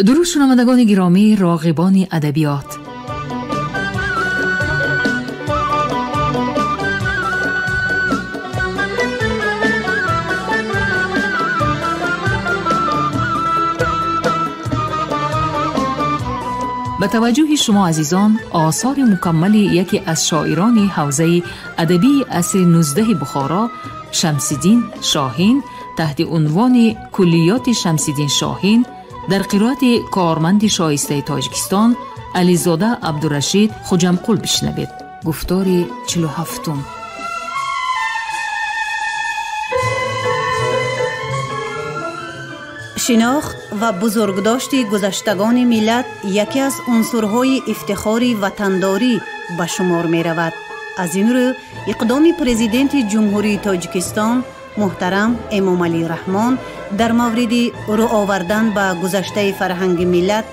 Дуруд шунавандагони гиромӣ, роғибони адабиёт. Ба таваҷҷӯҳи шумо азизон осори мукаммали яке аз шоирони ҳавзаи адабии асри 19 Бухоро Шамсиддин Шоҳин таҳти унвони Куллиёти Шамсиддин Шоҳин дар қироати корманди шоистаи Тоҷикистон Ализода Абдурашид Хуҷамқул бишнавед. Гуфтори 47-ум. Шинохт ва бузургдошти гузаштагони миллат яке аз унсурҳои ифтихори ватандорӣ ба шумор меравад. Аз ин рӯ иқдоми президенти Ҷумҳурии Тоҷикистон муҳтарам Эмомалӣ Раҳмон дар мавриди рӯ овардан ба гузаштаи фарҳанги миллат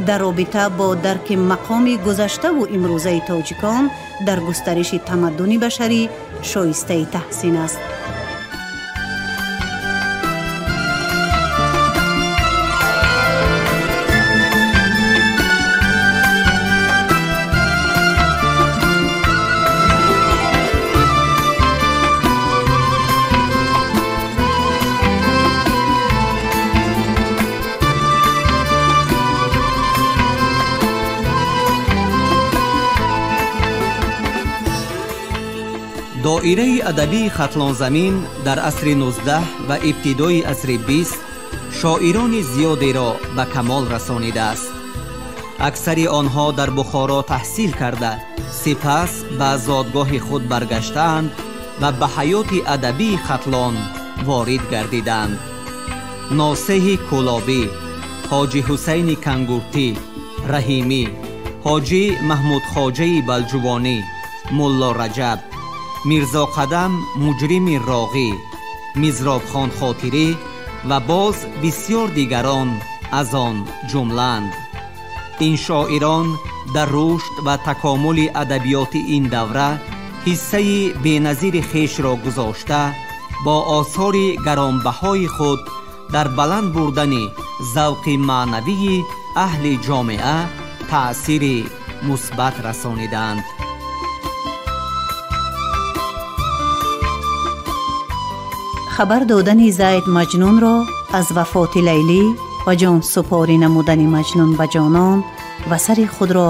дар робита бо дарки мақоми гузаштаву имрӯзаи тоҷикон дар густариши тамаддуни башарӣ шоистаи таҳсин аст. Доираи адабии Хатлонзамин дар асри 19 ва ибтидои асри 20 шоирони зиёдеро ба камол расонидааст. Аксари онҳо дар Бухоро таҳсил карда, сипас ба зодгоҳи худ баргаштаанд ва ба ҳаёти адабии Хатлон ворид гардиданд. Носеҳи Кӯлобӣ, Ҳоҷи Ҳусайни Кангуртӣ, Раҳимӣ, Ҳоҷи Маҳмудхоҷаи Балҷувонӣ, Мулло Раҷаб, Мирзо Қадам Муҷрими Роғӣ, Мизробхон Хотирӣ ва боз бисёр дигарон аз он ҷумлаанд. Ин шоирон дар рушд ва такомули адабиёти ин давра ҳиссаи беназири хешро гузошта, бо осори гаронбаҳои худ дар баланд бурдани завқи маънавии аҳли ҷомеа таъсири мусбат расонидаанд. Хабар додани Зайд Маҷнунро аз вафоти Лайлӣ ва ҷонсупорӣ намудани Маҷнун ба ҷонон ва сари худро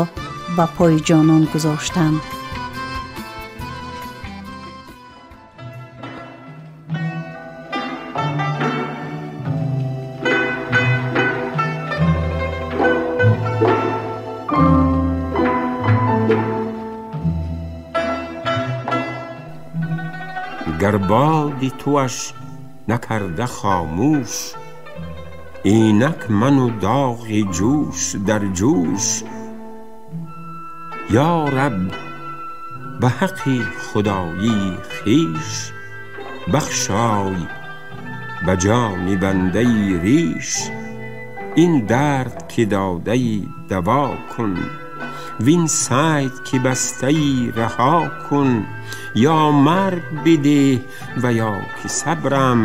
ба пои ҷонон гузоштан. Гар боди туаш накарда хомӯш, инак ману доғи ҷӯш дар ҷӯш. Ё раб, ба ҳаққи худоии хеш, бахшой ба ҷони бандаи реш. Ин дард ки додаи даво кун, вин сайд ки бастаи раҳо кун. Ё марг бидеҳ ва ё ки сабрам,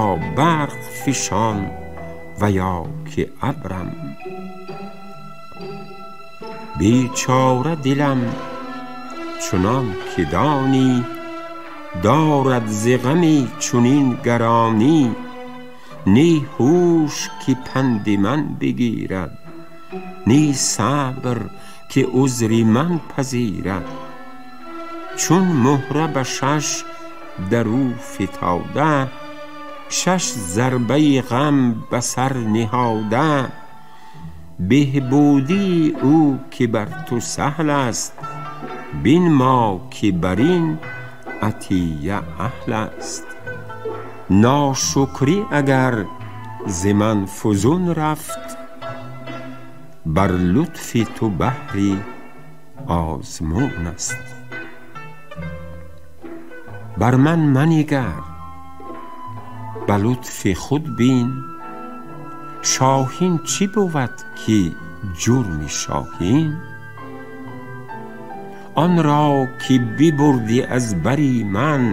ё барқ фишон ва ё ки абрам. Бечора дилам чунон ки донӣ, дорад зи ғами чунин гаронӣ. Ни ҳуш ки панди ман бигирад, ни сабр ки узри ман пазирад. Чун муҳра ба шаш дар ӯ фитода, шаш зарбаи ғам ба сар ниҳода. Беҳбудии ӯ ки бар ту саҳл аст, бинмо ки бар ин атия аҳл аст. Ношукрӣ агар зи ман фузун рафт, бар лутфи ту баҳри озмун аст. Бар ман манигар, ба лутфи худ бин, шоҳин чӣ бувад ки ҷурми шоҳин? Он ро ки бибурдӣ аз бари ман,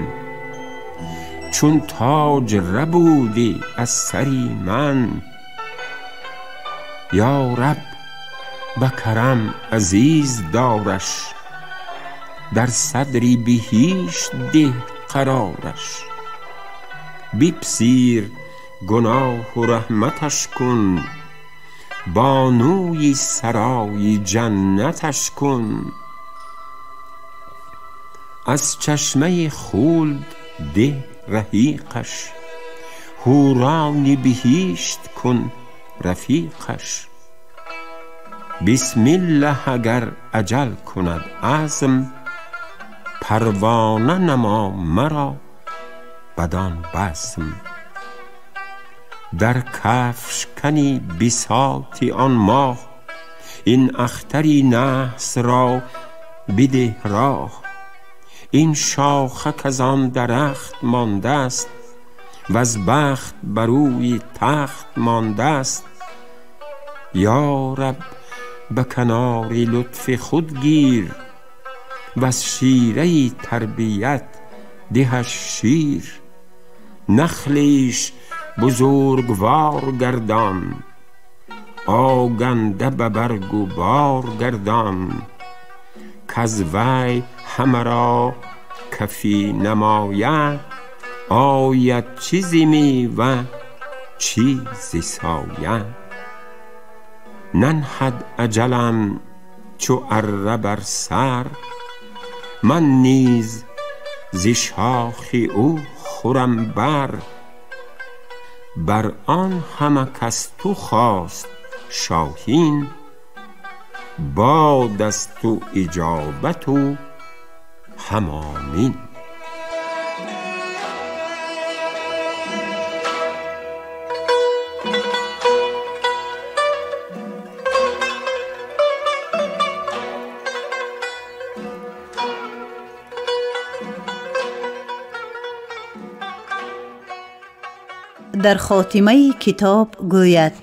чун тоҷ рабудӣ аз сари ман. یا رب به کرم عزیز دارش، در صدری بهشت ده قرارش. بپذیر گناه و رحمتش کن، بانوی سرای جنتش کن. از چشمه خلد ده رحیقش، حوران بهشت کن رفیقش. بسم الله اگر عجل کند عزم، پروانه نما مرا بدان بزم. در کفش کنی بساط آن ماه، این اختری نحس را بده راه. این شاخه کز آن درخت مانده است، وز بخت بروی تخت مانده است. یا رب به کنار لطف خود گیر، وز شیره تربیت دهش شیر. نخلیش بزرگوار گردان، آگنده به برگ و بار گردان. کز وی همه را کفی نماید، آید چه ز میوه چه ز سایه. ننهد اجلم چو اره بر سر، من نیز ز شاخ او خورم بر. بر آن همه کز تو خواست شاهین، باد از تو اجابت و هم آمین. در خاتمه کتاب گوید: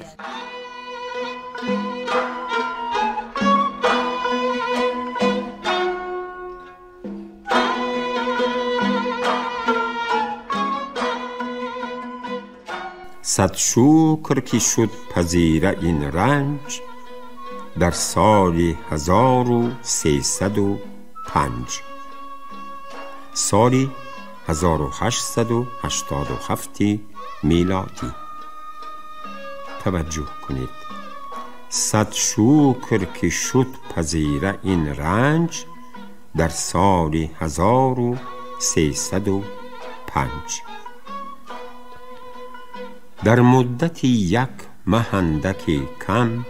صد شکر که شد پذیره این رنج، در سال 1305، سال 1887 میلادی. توجه کنید، صد شکر که شد پذیره این رنج، در سال 1305. در مدت یک مه اندک کم،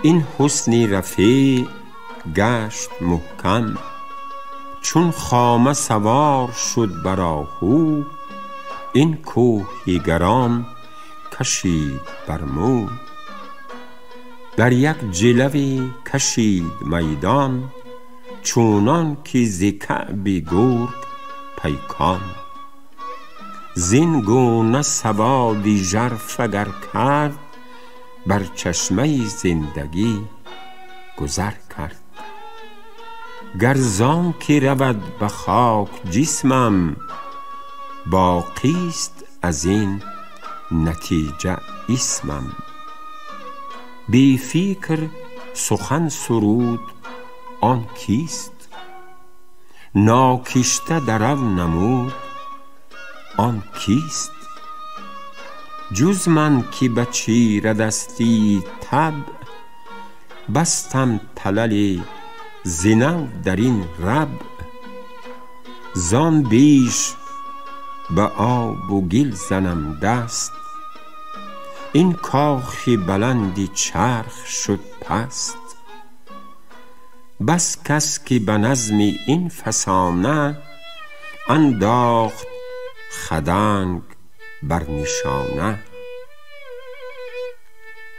این حسن رفیع گشت محکم. چون خامه سوار شد بر آهو، این کوه گران کشید بر مو. در یک جلوی کشید میدان، چونان که ز کعب گرگ پیکان. زین گونه سوادی ژرف اگر کرد، بر چشمه زندگی گذر کرد. گر زان که رود به خاک جسمم، باقیست از این نتیجه اسمم. بی فکر سخن سرود آن کیست، ناکشته درو نمود آن کیست. جز من که به چیره دستی طبع، بستم طلل ز نو در این ربع. زان بیش به آب و گل زنم دست، این کاخ بلند چرخ شد پست. بس کس که به نظم این فسانه، انداخت خدنگ بر نشانه.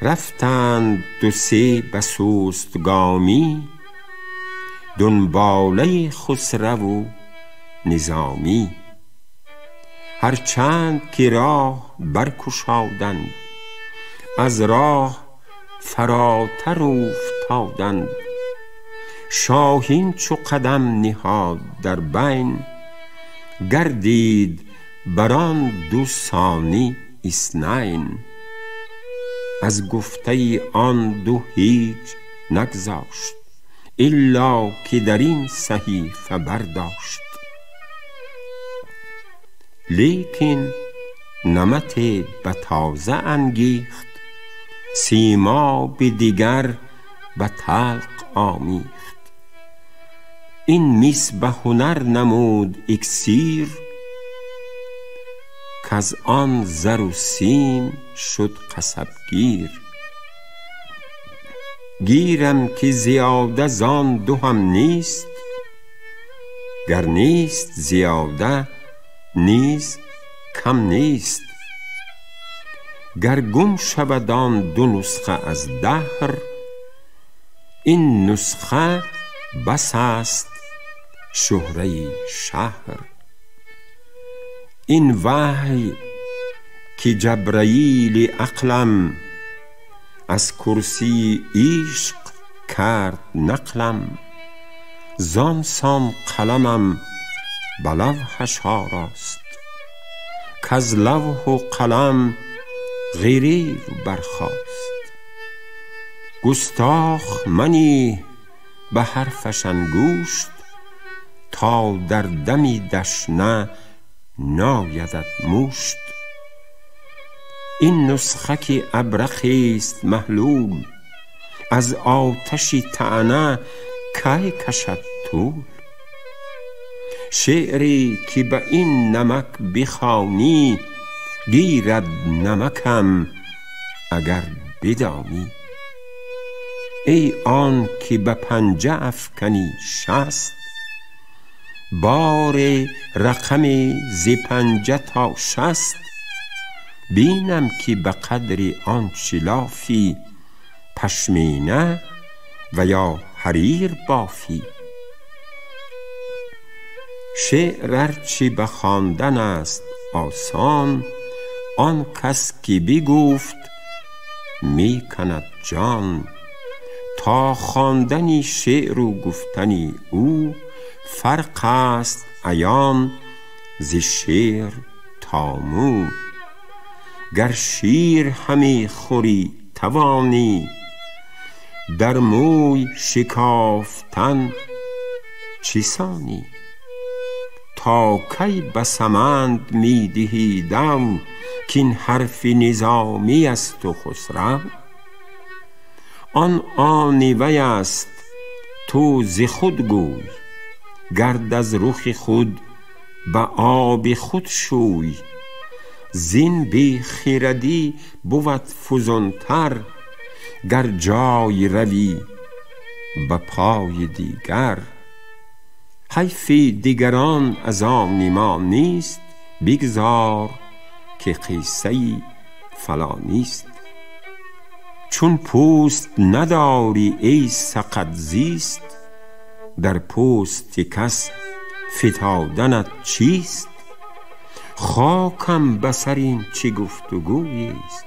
رفتند دو سه به سست گامی، دنباله خسرو و نظامی. هر چند که راه برکشادند، از راه فراتر اوفتادند. شاهین چو قدم نهاد در بین، گردید بر آن دو ثانی اثنین. از گفته آن دو هیچ نگذاشت، الا که در این صحیفه برداشت. لیکن نمط به تازه انگیخت، سیماب دیگر به طلق آمیخت. این میس به هنر نمود اکسیر، کز آن زر و سیم شد قصب گیر. گیرم که زیاده زان دو هم نیست، گر نیست زیاده نیز کم نیست. گر گم شود آن دو نسخه از دهر، این نسخه بس است شهره شهر. این وحی که جبرئیل عقلم، از کرسی عشق کرد نقلم. زان سان قلمم به لوحش آراست، کز لوح و قلم غریو برخاست. گستاخ منی به حرفش انگشت، تا در دمی دشنه نایدت مشت. این نسخه که ابرقی است محلول، از آتش طعنه کی کشد طول. شعری که به این نمک بخوانی، گیرد نمکم اگر بدانی. ای آن که به پنجه افکنی 60، بار رقم ز 5 تا 60. بینم که به قدر آن چلافی، پشمینه و یا حریر بافی. شعر ارچه به خواندن است آسان، آن کس که بگفت می کند جان. تا خواندن شعر و گفتن او، فرق است عیان ز شعر تا مو. گر شیر همی خوری توانی، در موی شکافتن چیسانی. تا کی به سمند می دهی دم، کاین حرف نظامی است و خسرو. آن آن وی است تو ز خود گوی، گرد از رخ خود به آب خود شوی. زین بی خردی بود فزونتر، گر جای روی به پای دیگر. حیف دیگران از آن ما نیست، بگذار که قصه فلانی است. چون پوست نداری ای سقط زیست، در پوست کس فتادنت چیست؟ خاکم به سر این چه گفت و گویی است،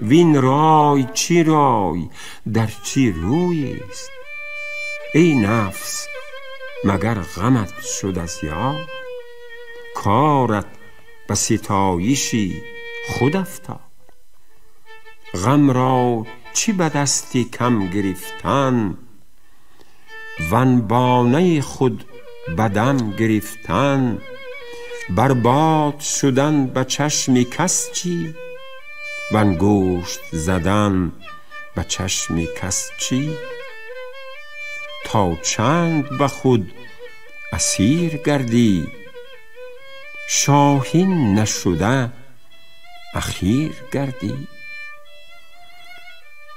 وین رای چی رای در چی رویی است؟ ای نفس مگر غمت شد از یاد، کارت به ستایشی خود افتاد. غم را چی به دست کم گرفتن، وانبانه خود بدم گرفتن. برباد شدن به چشم کس چی، وانگشت زدن به چشم کس چی؟ تا چند به خود اسیر گردی، شاهین نشده اخیر گردی.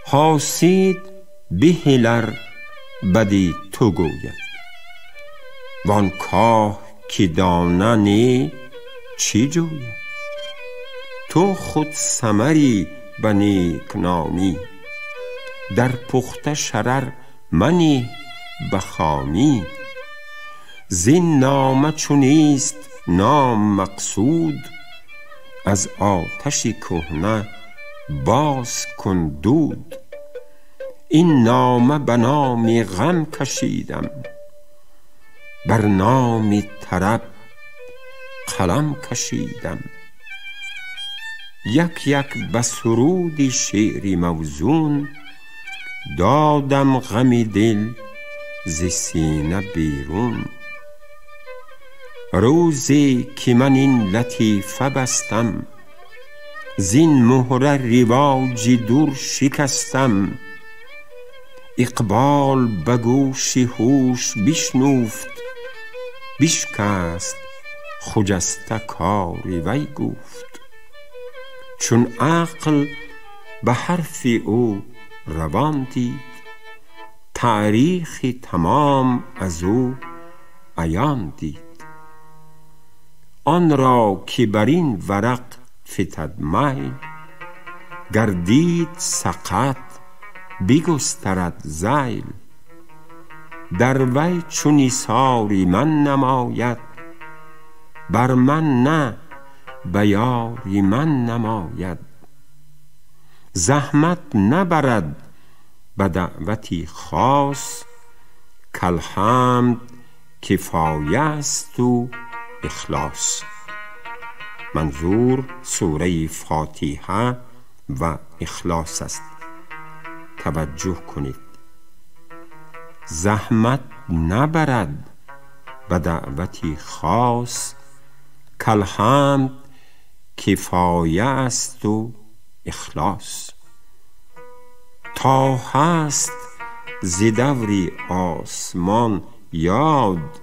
حاسد بهلر بدی تو گوید، وان کاه که دانه نی چی جوید؟ تو خود ثمری به نیک نامی، در پخته شرر منی به خامی. زین نامه چو نیست نام مقصود، از آتش کهنه باز کن دود. این نامه به نام غم کشیدم، بر نام طرب قلم کشیدم. یک یک به سرود شعر موزون، دادم غم دل ز سینه بیرون. روزی که من این لطیفه بستم، زین مهره رواج دور شکستم. اقبال به گوش هوش بشنفت، بشکست خجسته کار وی گفت. چون عقل به حرف او روان دید، تاریخ تمام از او عیان دید. آن را که بر این ورق فتد میل، گردید سقط بگسترد ذیل. در وی چو نثاری من نماید، بر من نه به یاری من نماید. زحمت نبرد به دعوتی خاص، کالحمد کفایه است و اخلاص. منظور سوره فاتحه و اخلاص است. توجه کنید، زحمت نبرد به دعوتی خاص، کالحمد کفایه است و اخلاص. تا هست ز دوری آسمان یاد،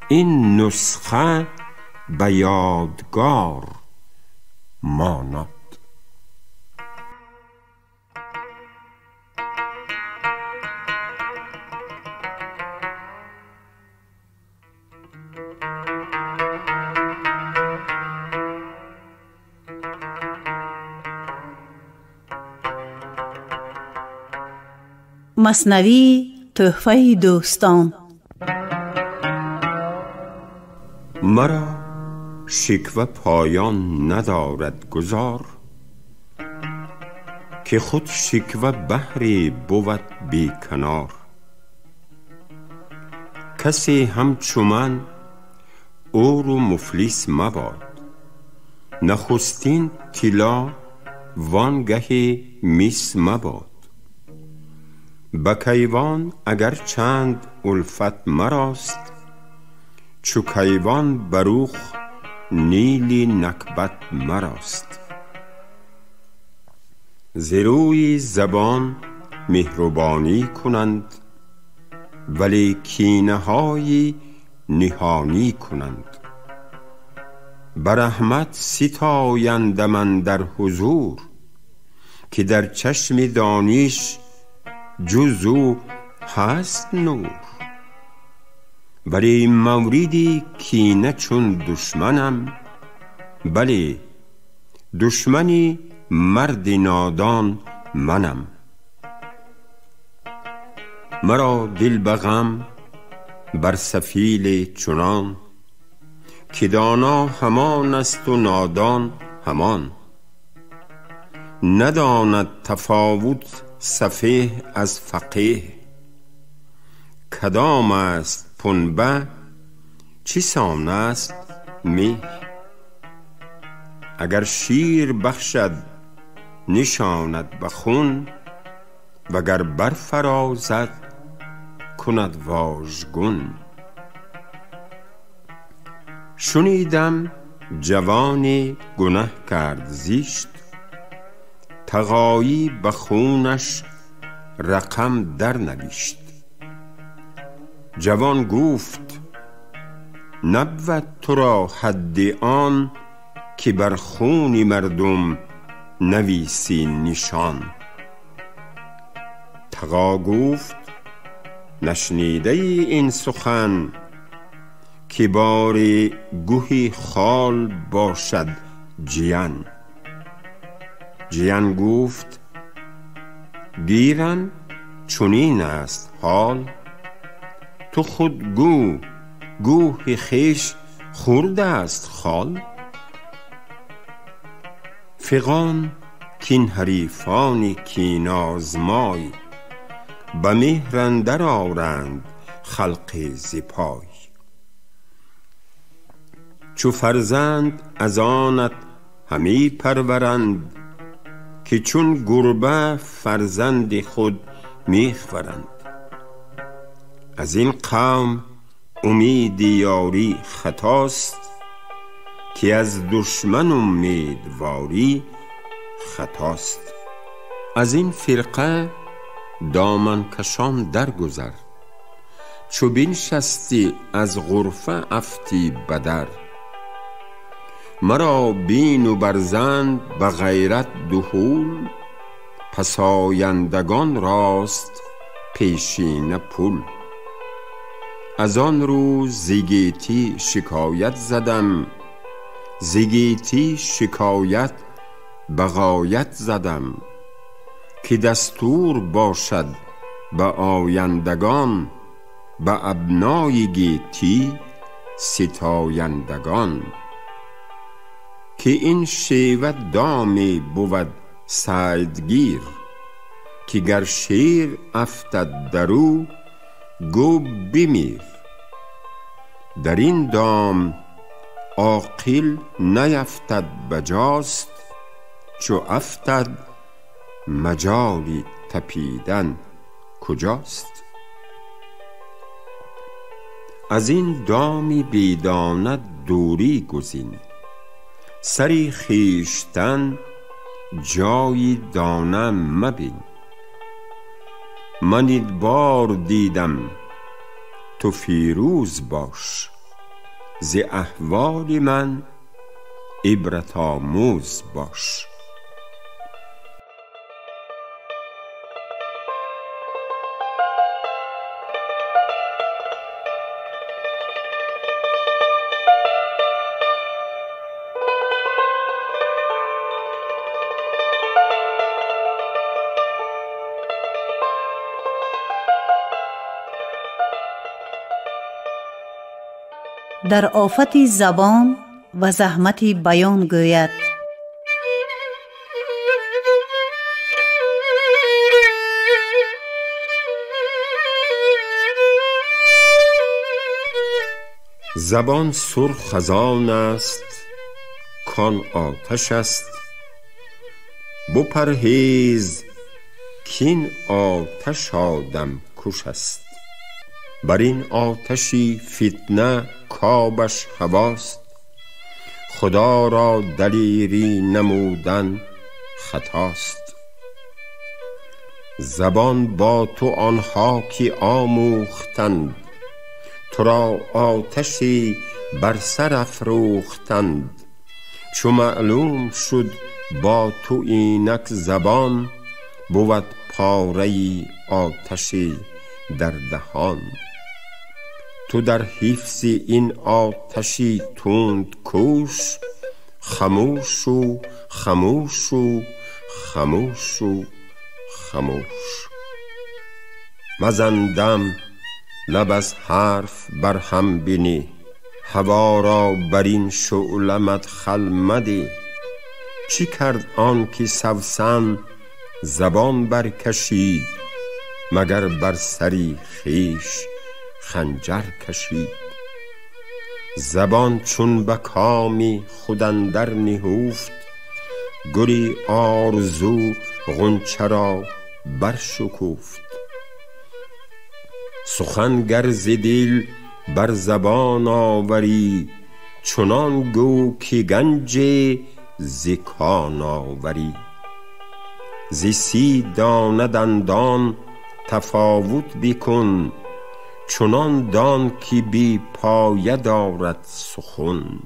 این نسخه به یادگار ماند. مثنوی تحفه دوستان. مرا شکوه پایان ندارد گذار، که خود شکوه بحری بود بی کنار. کسی همچو من او رو مفلس مباد، نخستین طلا وانگه میس مباد. به کیوان اگر چند الفت مراست، چو کیوان بروخ نیلی نکبت مراست. ز روی زبان مهربانی کنند، ولی کینه های نهانی کنند. به رحمت ستایند من در حضور، که در چشم دانش جز او هست نور. ولی موردی کینه چون دشمنم، بلی دشمنی مرد نادان منم. مرا دل به غم بر سفیل چنان، که دانا همان است و نادان همان. نداند تفاوت سفیه از فقیه، کدام است پنبه چه سان است میه. اگر شیر بخشد نشاند به خون، وگر برفرازد کند واژگون. شنیدم جوانی گنه کرد زیشت، تقایی به خونش رقم در نوشت. جوان گفت نبود تو را حد آن، که بر خون مردم نویسی نشان. تقا گفت نشنیده ای این سخن، که بار گوهی خال باشد جیان. جیان گفت گیرن چنین است حال، تو خود گو گوه خویش خورده است خال. فغان کین حریفان کین آزمای، به مهر اندر آرند خلق ز پای. چو فرزند از آنت همی پرورند، که چون گربه فرزند خود میخورند. از این قوم امید یاری خطاست، که از دشمن امیدواری خطاست. از این فرقه دامن کشان درگذر، چو بنشستی از غرفه افتی بدر. مرا بین و برزن به غیرت دخول، پسایندگان راست پیشینه پول. از آن روز ز گیتی شکایت زدم، ز گیتی شکایت به غایت زدم، که دستور باشد به آیندگان، به ابنای گیتی ستایندگان. که این شیوه دامی بود صیدگیر، که گر شیر افتد در او گو بمیر. در این دام عاقل نیفتد بجاست، چو افتد مجالی تپیدن کجاست. از این دامی بیدانه دوری گزین، سری خویشتن جایی دانه مبین. من این بار دیدم تو فیروز باش، ز احوال من عبرت آموز باش. در آفت زبان و زحمت بیان گوید. زبان سرخ خزان است کان آتش است، بپرهیز کاین آتش آدم کش است. بر این آتشی فتنه کابش هواست، خدا را دلیری نمودن خطاست. زبان با تو آنها که آموختند، تو را آتشی بر سر افروختند. چو معلوم شد با تو اینک زبان، بود پاره آتشی در دهان. تو در حفظ این آتشی تند کوش، خموش و خموش و خموش و خموش. مزن دم لب از حرف بر هم بنه، هوا را بر این شعله مدخل مده. چی کرد آن که سوسن زبان برکشید، مگر بر سری خویش خنجر کشید. زبان چون به کامی خود اندر نهفت، گلی آرزو غنچه را برشکفت. سخن گر ز دل بر زبان آوری، چنان گو که گنج ز کان آوری. ز 30 دانه دندان تفاوت بکن، چنان دان که بی پایه دارد سخن.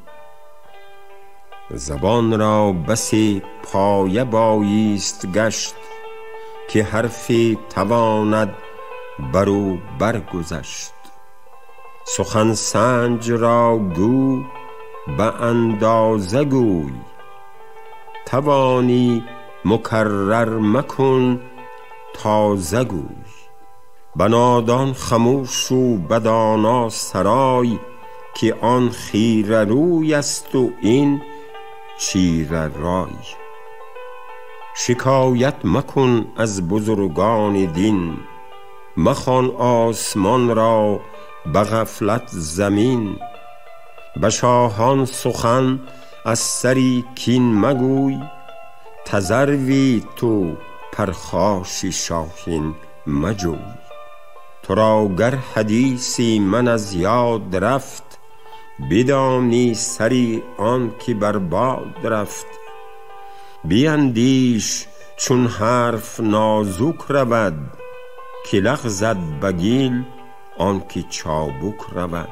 زبان را بسی پایه بایست گشت، که حرفی تواند بر او برگذشت. سخن سنج را گو به اندازه گوی، توانی مکرر مکن تازه گوی. به نادان خموش و به دانا سرای، که آن خیره روی است و این چیره رای. شکایت مکن از بزرگان دین، مخوان آسمان را به غفلت زمین. به شاهان سخن از سری کین مگوی، تذروی تو پرخاش شاهین مجوی. تو را گر حدیثی من از یاد رفت، بدانی سری آن که بر باد رفت. بیندیش چون حرف نازک رود، که لغزد به گیل آن که چابک رود.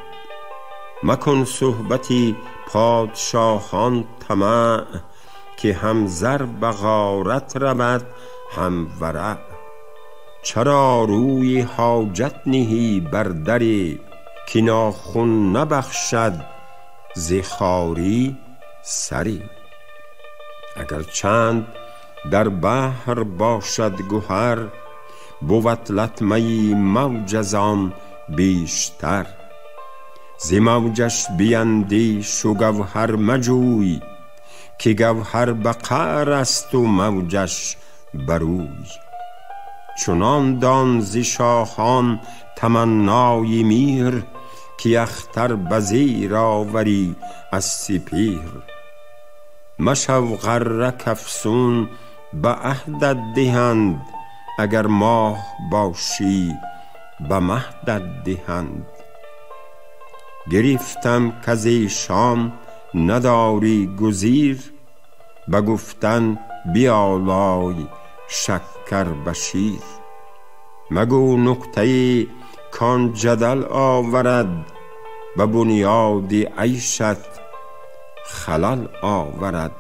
مکن صحبتی پادشاهان طمع، که هم زر به غارت رود هم ورع. چرا روی حاجت نهی بر دری، که ناخن نبخشد ز خواری سری. اگر چند در بحر باشد گهر، بود لطمه موج از آن بیشتر. ز موجش بیندیش و گوهر مجوی، که گوهر به قعر است و موجش بروی. چنان دان ز شاهان تمنای میر، که اختر به زیر آوری از سپهر. مشو غره کافسون به عهدت دهند، اگر ماه باشی به مهدت دهند. گرفتم کز ایشان نداری گزیر، به گفتن بیالای شکر به شیر. مگو نکته ای کان جدل آورد، به بنیاد عیشت خلل آورد.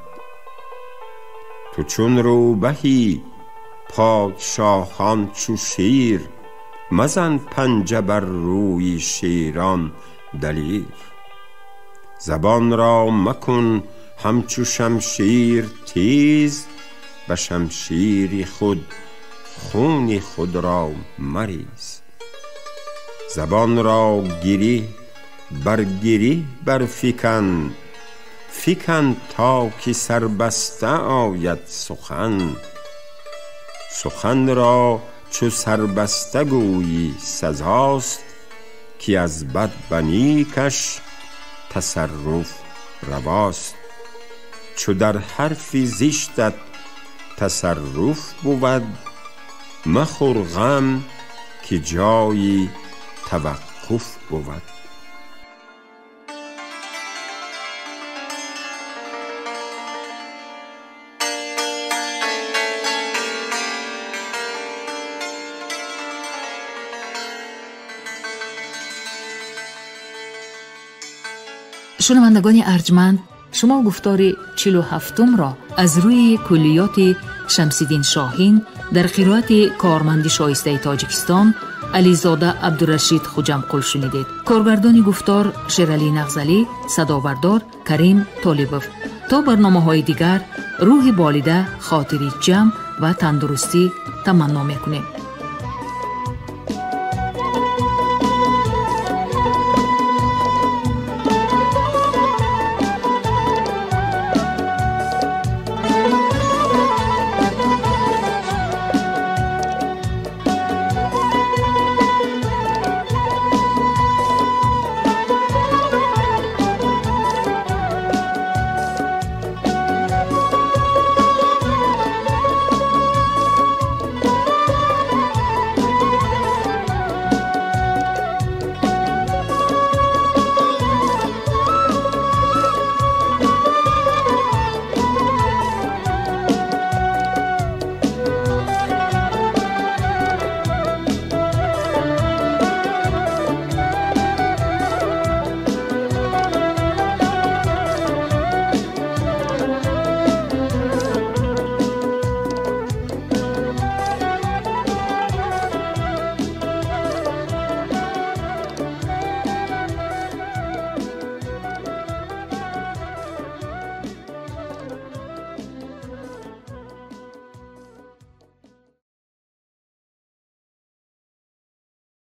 تو چون روبهی پادشاهان چو شیر، مزن پنجه بر روی شیران دلیر. زبان را مکن همچو شمشیر تیز، به شمشیر خود خون خود را مریز. زبان را گره بر گره برفکن، فکن تا که سربسته آید سخن. سخن را چو سربسته گویی سزاست، که از بد به نیکش تصرف رواست. چو در حرف زشتت تصرف بود، مخور غم که جای توقف بود. Шунавандагони арҷманд, шумо гуфтори 47-умро аз рӯи куллиёти Шамсиддин Шоҳин дар қироати корманди шоистаи Тоҷикистон Ализода Абдурашид Хуҷамқул шунидед. Коргардони гуфтор Шералӣ Нағзалӣ, садобардор Карим Толибов. То барномаҳои дигар рӯҳи болида, хотири ҷамъ ва тандурустӣ таманно мекунем.